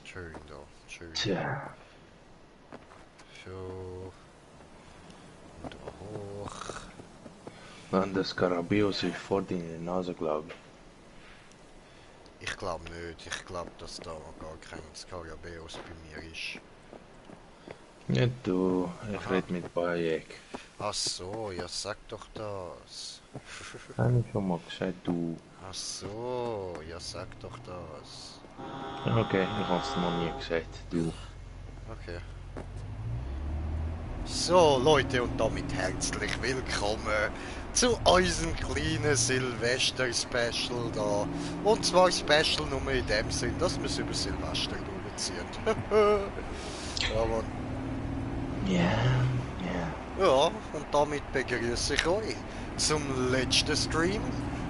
Schön da, schön. Tja. So. Und da hoch. Mann, der Skarabäus ist vor dir in der Nase, glaube ich. Ich glaube nicht. Ich glaube, dass da gar kein Skarabäus bei mir ist. Nicht du, ich Aha. rede mit Bayek. Ach so, ja sag doch das. Habe ich schon mal gesagt, du. Ach so, ja sag doch das. Okay, ich habe es noch nie gesagt, du. Okay. So Leute und damit herzlich willkommen zu unserem kleinen Silvester-Special da. Und zwar Special nur in dem Sinn, dass wir es über Silvester durchziehen. Ja, Mann. Ja. Ja, und damit begrüße ich euch zum letzten Stream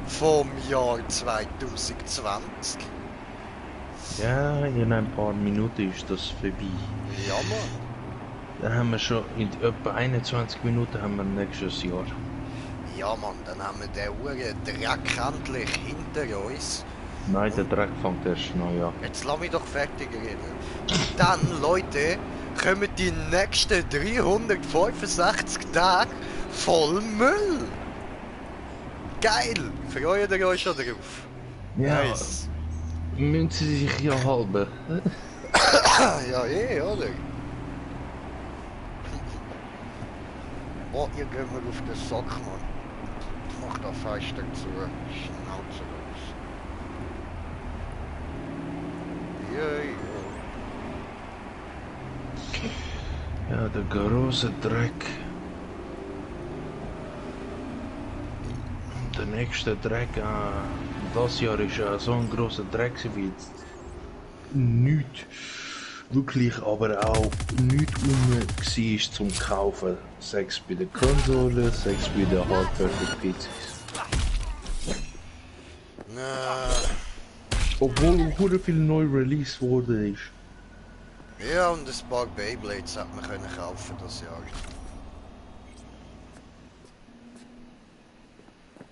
vom Jahr 2020. Ja, in ein paar Minuten ist das vorbei. Ja, Mann. Dann haben wir schon in etwa 21 Minuten haben wir nächstes Jahr. Ja, Mann, dann haben wir den Uhren Dreck endlich hinter uns. Nein, der Dreck fängt erst neu an. Jetzt lass mich doch fertig reden. Und dann, Leute, kommen die nächsten 365 Tage voll Müll. Geil! Freut ihr euch schon drauf? Ja, Nice. müssen sie sich ja halten. Ja, oder? Oh, ihr geht mir auf den Sack, Mann. Mach da Fenster zu. Schnauze los. Ja. Ja, der große Dreck. Der nächste Dreck, das Jahr ist ja so ein großer Dreck wie jetzt nichts. Wirklich aber auch nichts war zum Kaufen. Sechs bei der Konsole, sechs bei der Hardware für PCs. Na, Obwohl hure viel neu released worden ist. ja, und ein paar Beyblades hat man können kaufen das Jahr.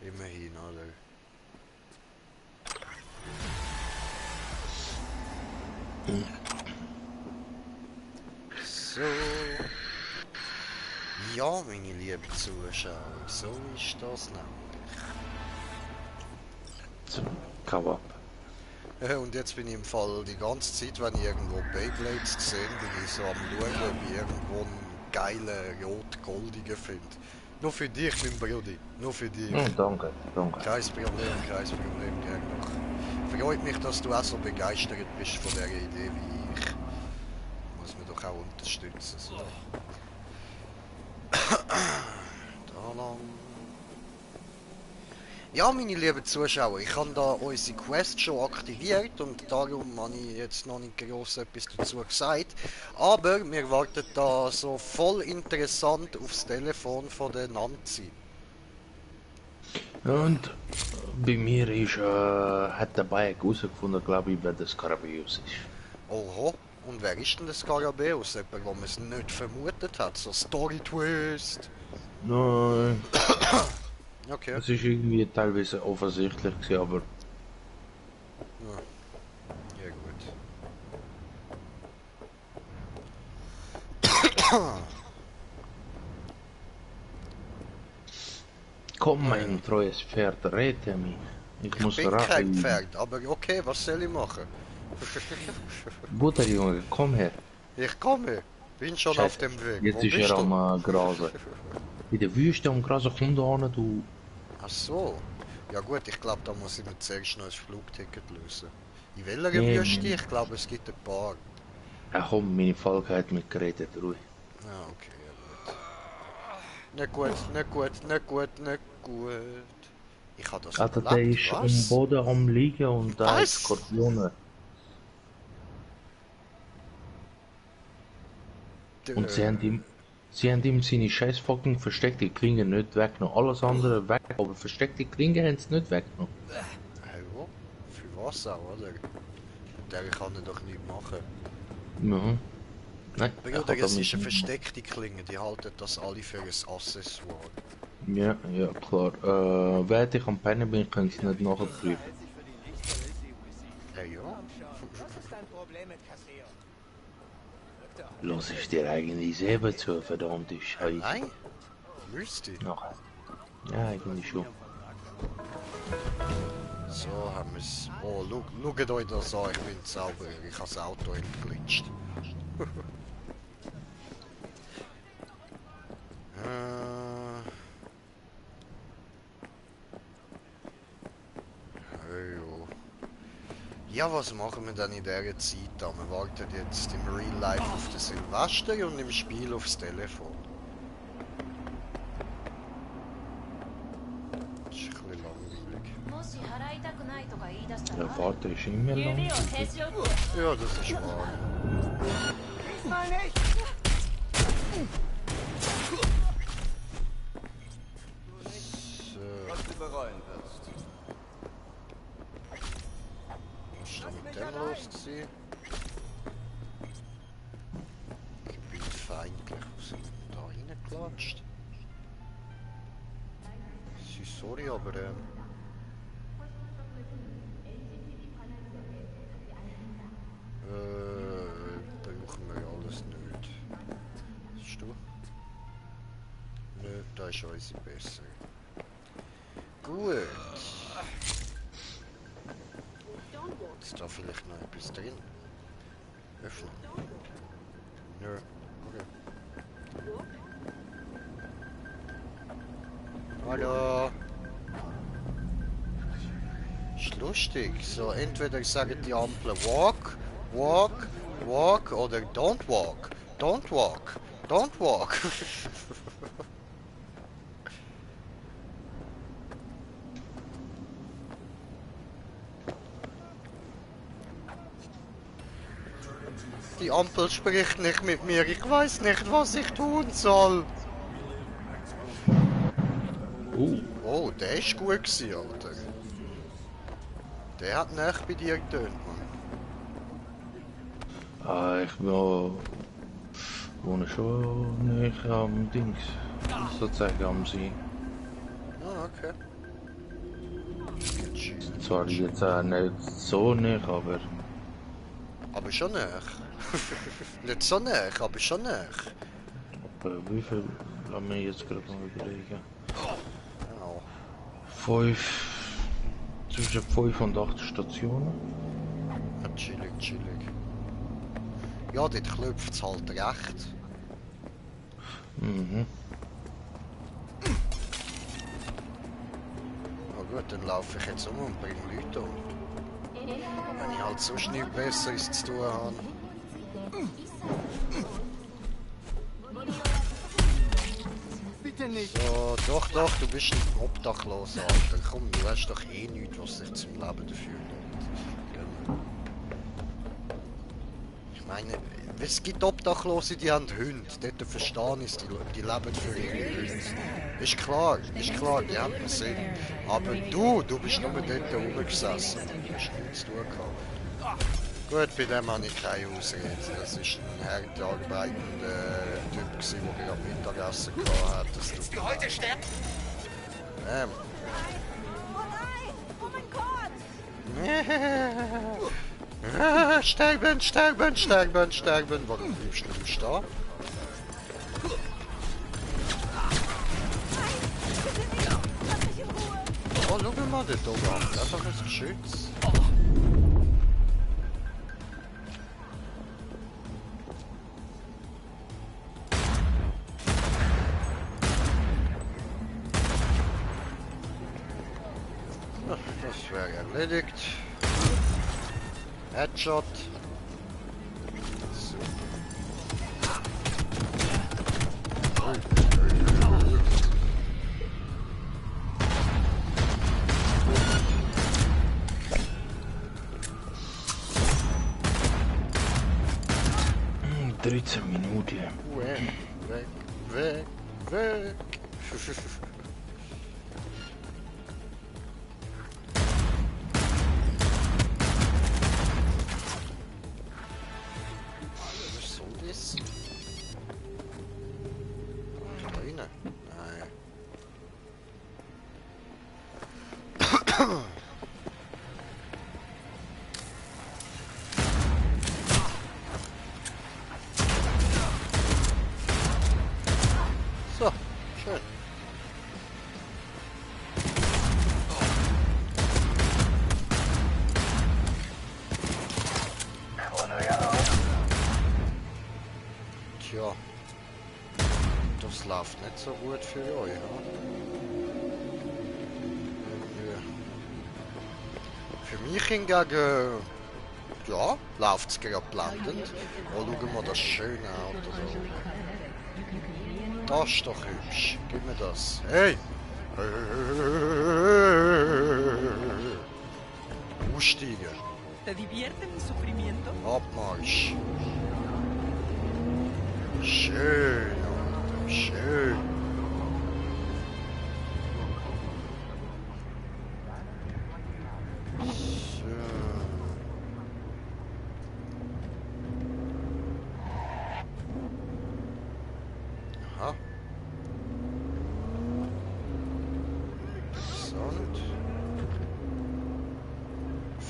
Immerhin, oder? So. Ja, meine lieben Zuschauer, so ist das nämlich. Zum Kebab. Und jetzt bin ich im Fall die ganze Zeit, wenn ich irgendwo Beyblades sehe, bin ich so am schauen, ob ich irgendwo einen geilen rot-goldigen finde. Nur für dich, mein Brudi, nur für dich. Oh, danke, danke. Kein Problem, gern noch. Freut mich, dass du auch so begeistert bist von dieser Idee wie ich. Muss man doch auch unterstützen. So. Da lang. Ja, meine lieben Zuschauer, ich habe da unsere Quest schon aktiviert und darum habe ich jetzt noch nicht gross etwas dazu gesagt. Aber wir warten da so voll interessant aufs Telefon von der Nancy. Und bei mir ist, hat der Bayek herausgefunden, glaube ich, wer das Skarabäus ist. Oho, und wer ist denn der Skarabäus? Jemand, wo man es nicht vermutet hat, so Story-Twist. Nein, Okay. es ist irgendwie teilweise offensichtlich gewesen, aber Ja gut. komm, mein treues Pferd, rette mich. Ich muss Ich bin Rache kein üben. Pferd, aber okay, was soll ich machen? Butterjunge, komm her. Ich komme, bin schon auf dem Weg. Jetzt Wo ist bist er du? am Grasen. In der Wüste am Grasen, komm da hin, du. Ach so. Ja gut, ich glaube, da muss ich mir zuerst noch ein Flugticket lösen. In welcher Nee, Wüste? nee. Ich glaube, es gibt ein paar. Ja, komm, meine Folge hat mit geredet, ruhig. Ja, okay, ja gut. Nicht gut. Ich habe das Alter, der überlebt, ist am was? Boden am Liegen und da Was? ist Skorpione. Und sie haben ihm seine scheiß fucking versteckte Klinge nicht weggenommen. Alles andere weg, aber versteckte Klinge haben sie nicht weggenommen. Ja, für was auch, oder? Der kann er doch nicht machen. Ja. Nein, Bruder, es ist eine versteckte Klinge, die halten das alle für ein Accessoire. Ja, ja, klar. Während ich am Pennen bin, kann ich es nicht nachprüfen. Ja. Los ich dir eigentlich selber zu, verdammte Scheiße. Nein? Müsste. Nachher. Ja, eigentlich schon. So haben wir es. Oh, schaut euch das an, ich bin sauber. Ich habe das Auto entglitscht. Ja, was machen wir dann in dieser Zeit? Wir warten jetzt im Real Life auf den Silvester und im Spiel aufs Telefon. Das ist ein bisschen langweilig. Der Vater ist immer lang. Ja, das ist wahr. Diesmal nicht! So, Was du bereuen wirst. was ist da mit dem los gewesen? Gebietfeindlich. Was sind denn da reingeklatscht? Sorry, aber brauchen wir ja alles nicht. Was ist du? Nö, da ist unsere besser. Gut. Ist da vielleicht noch etwas drin? Öffnen. Nö. Okay. Hallo. Ist lustig. So, entweder sagen die Ampeln walk, walk, walk oder don't walk. Don't walk. Don't walk. Die Ampel spricht nicht mit mir. Ich weiß nicht, was ich tun soll. Oh, der ist gut gewesen, Alter. Der hat nicht bei dir getönt, Mann. Ich wohne schon nicht am Dings. Sozusagen am See. Ah, okay. Zwar jetzt auch nicht so nicht, aber... Aber schon näher. Nicht so näher, aber schon näher. Wie viel? Lass mich jetzt gerade mal überlegen. Genau. 5... Zwischen 5 und 8 Stationen. Ja, chillig, chillig. Ja, dort klopft es halt recht. Mhm. Na gut, dann laufe ich jetzt um und bringe Leute um. Wenn ich halt sonst nichts Besseres zu tun habe. Bitte nicht! So, doch, du bist ein Obdachloser, Alter. Komm, du hast doch eh nichts, was dich zum Leben dafür lohnt. Ich meine, es gibt Obdachlose, die haben Hunde. Dort verstehen ist, die leben für ihre Hunde. Ist klar, die haben einen Sinn. Aber du bist nur dort rumgesessen und du hast nichts zu tun gehabt. Gut, bei dem habe ich keine Ausrede. Das ist ein hart arbeitender Typ, der gerade Mittagessen hatte. Das tut mir Heute sterben! Oh mein Gott! Sterben! Warum bleibst du nicht stehen? Oh, schau mal dort oben an. Einfach ein Geschütz. Das wäre erledigt. Headshot. So. 13 Minuten. Weg. Was soll das? So, schön. Tja, das läuft nicht so gut für euch, ja? Für mich hingegen, ja, läuft es gerade blendend. Oh, schauen wir das schöne Auto da. Das ist doch hübsch. Gib mir das. Hey! Aussteigen. ¿Te divierte mi sufrimiento? Abmarsch. Schön, Alter, schön. So. Aha. Interessant.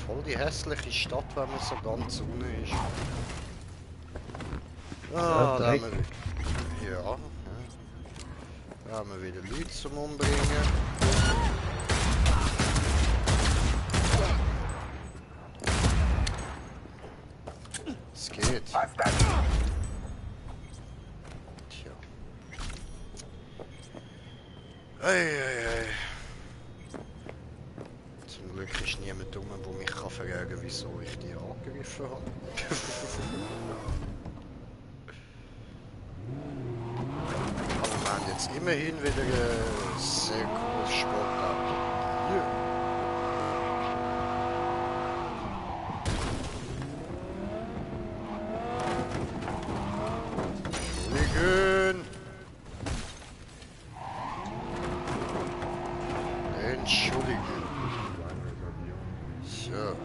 Voll die hässliche Stadt, wenn man so ganz unten ist. Ah, da haben wir... Ja, ja. Da haben wir wieder Leute zum Umbringen. Es geht. Tja. Ei. Zum Glück ist niemand dumm, der mich fragen kann, wieso ich die angegriffen habe. Aber wir haben jetzt immerhin wieder ein sehr cooles Sportauto. Ja. Entschuldigen. So.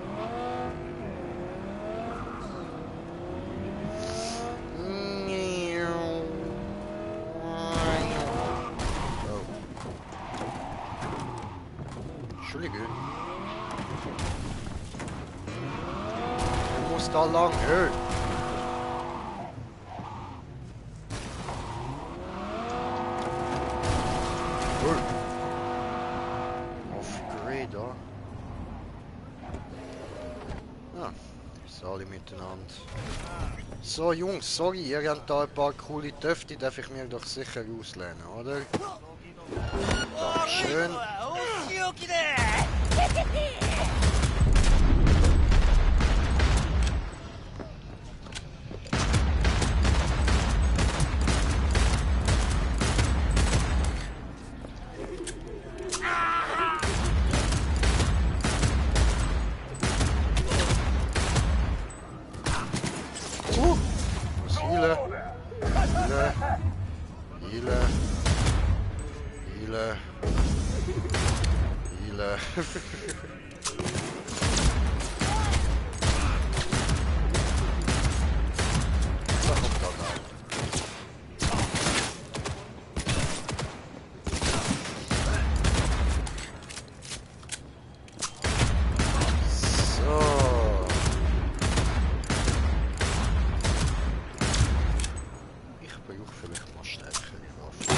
Oh. Entschuldigung. Du musst da lang, hey. Ja, so alle miteinander. So Jungs, sorry, ihr habt da ein paar coole Töpfe, die darf ich mir doch sicher auslehnen, oder? Dankeschön. Ile. Co podał? So. Ich brauche vielleicht mal stärkere Waffen.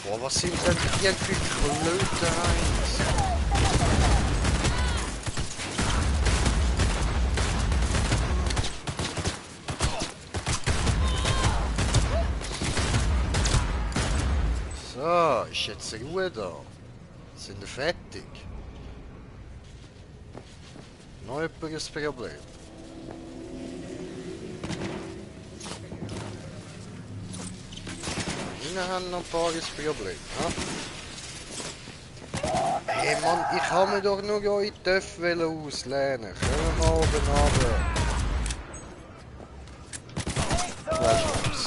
Boah, was sind denn hier für Klöte eins? So, ist jetzt Ruhe da? Sind wir fertig? Noch jemand ein Problem? Wir haben noch ein paar Probleme. Ja? Hey Mann, ich habe mir doch nur eure Töpfe auslehnen. Können wir mal oben runter? Weißt du was?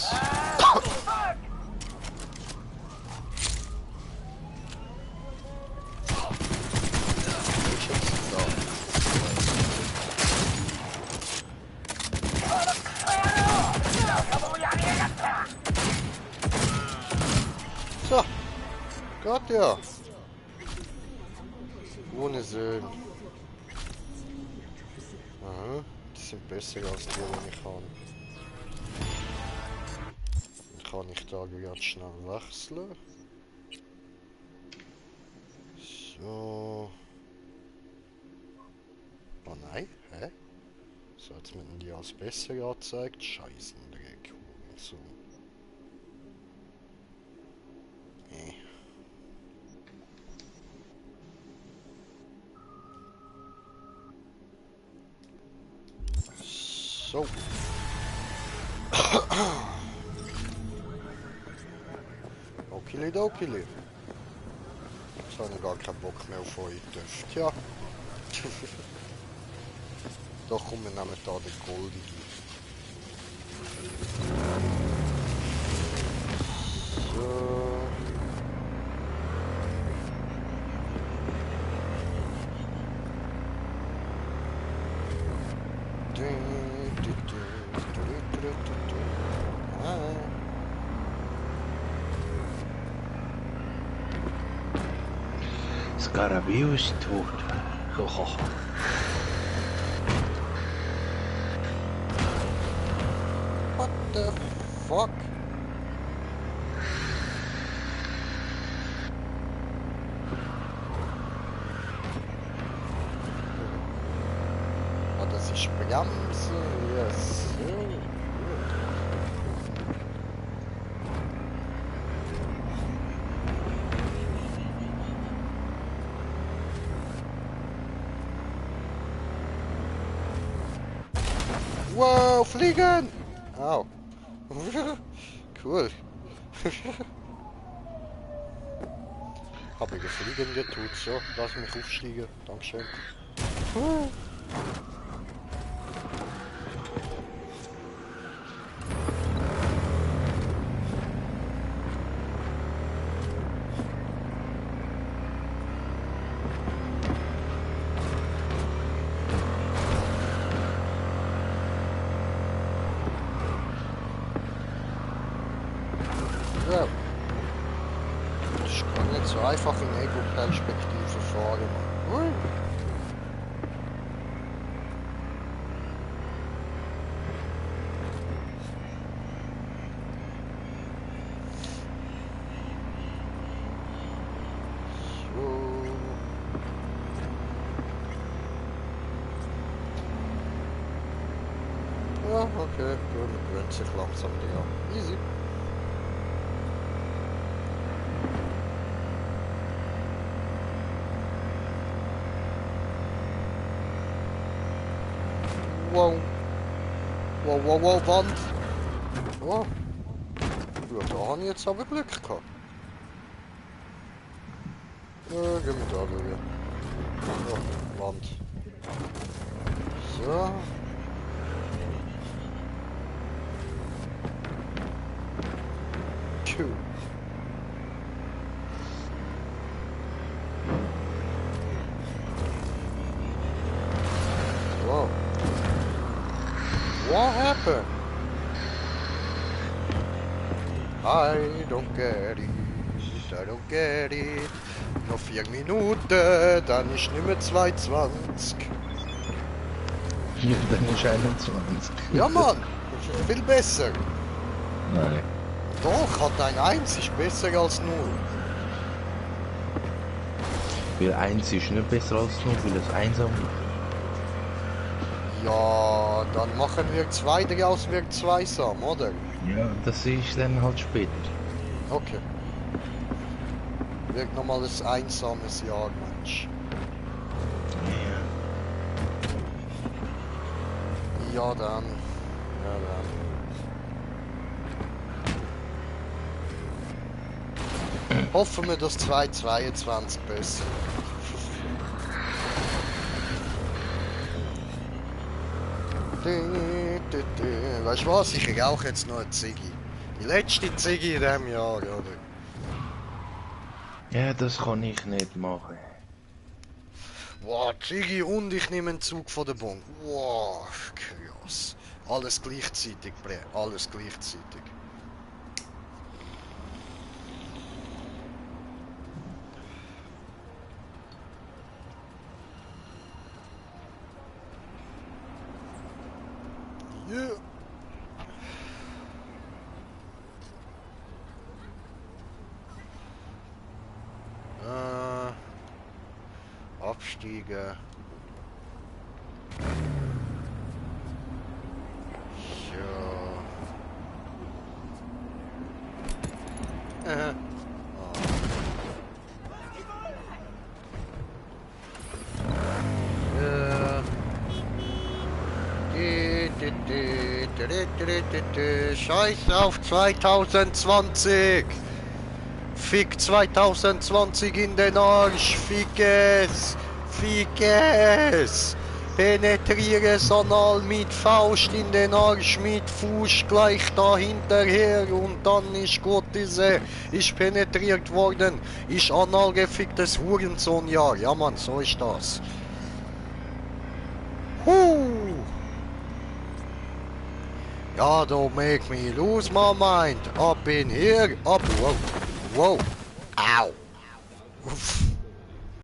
Ist jetzt da? So. Geht ja. Ohne Söhne. Aha, die sind besser als die, die ich habe. Kann ich da gerade schnell wechseln? So. Oh nein, hä? So, jetzt mit die als besser angezeigt. Scheiße, Dreck. So. So. Okili. Jetzt habe ich gar keinen Bock mehr auf euch. Tja. Doch, komm, wir nehmen da den Goldigen. So. Skarabeo ist tot. What the fuck? Ah, das ist Bremse, yes. Wow, fliegen! Au. Cool. Habe ich gefliegen getut, so, lass mich aufsteigen. Dankeschön. Ja. Ich kann nicht so einfach in Ego-Perspektive fahren. Ui. So. Ja, okay, gut, man gewöhnt sich langsam dran. Easy. Wow. Wow, Wand. Oh. Ja, da habe ich jetzt aber Glück gehabt. Ja, gehen wir da durch. Oh, Wand. So. Cool. Wow. What happened? I don't get it. Noch 4 Minuten, dann ist nicht mehr 2:20. Ja, dann ist 21. Ja, Mann, viel besser. Nein. Doch, hat ein 1 ist besser als 0. Weil 1 ist nicht besser als 0, weil es einsam ist. Ja, dann machen wir 2 draus, wird 2 sam, oder? Ja, das ist dann halt später. Okay. Wird nochmal ein einsames Jahr, Mensch. Ja, dann. Hoffen wir, dass 2022 besser. Weißt du was? Ich rauche jetzt noch eine Ziggy. Die letzte Ziggy in diesem Jahr, oder? Ja, das kann ich nicht machen. Wow, Ziggy und ich nehme einen Zug von der Bon. Wow, krass. Alles gleichzeitig, Bre. Alles gleichzeitig. absteigen. Ja. Scheiß auf 2020! Fick 2020 in den Arsch! Fick es! Fick es! Penetriere es anal mit Faust in den Arsch, mit Fuß gleich dahinterher und dann ist gut ist penetriert worden. Ist anal geficktes Hurensohnjahr. Ja Mann, so ist das. Ja, don't make me lose my mind. Up in here, up, wow, wow, ow. Uff.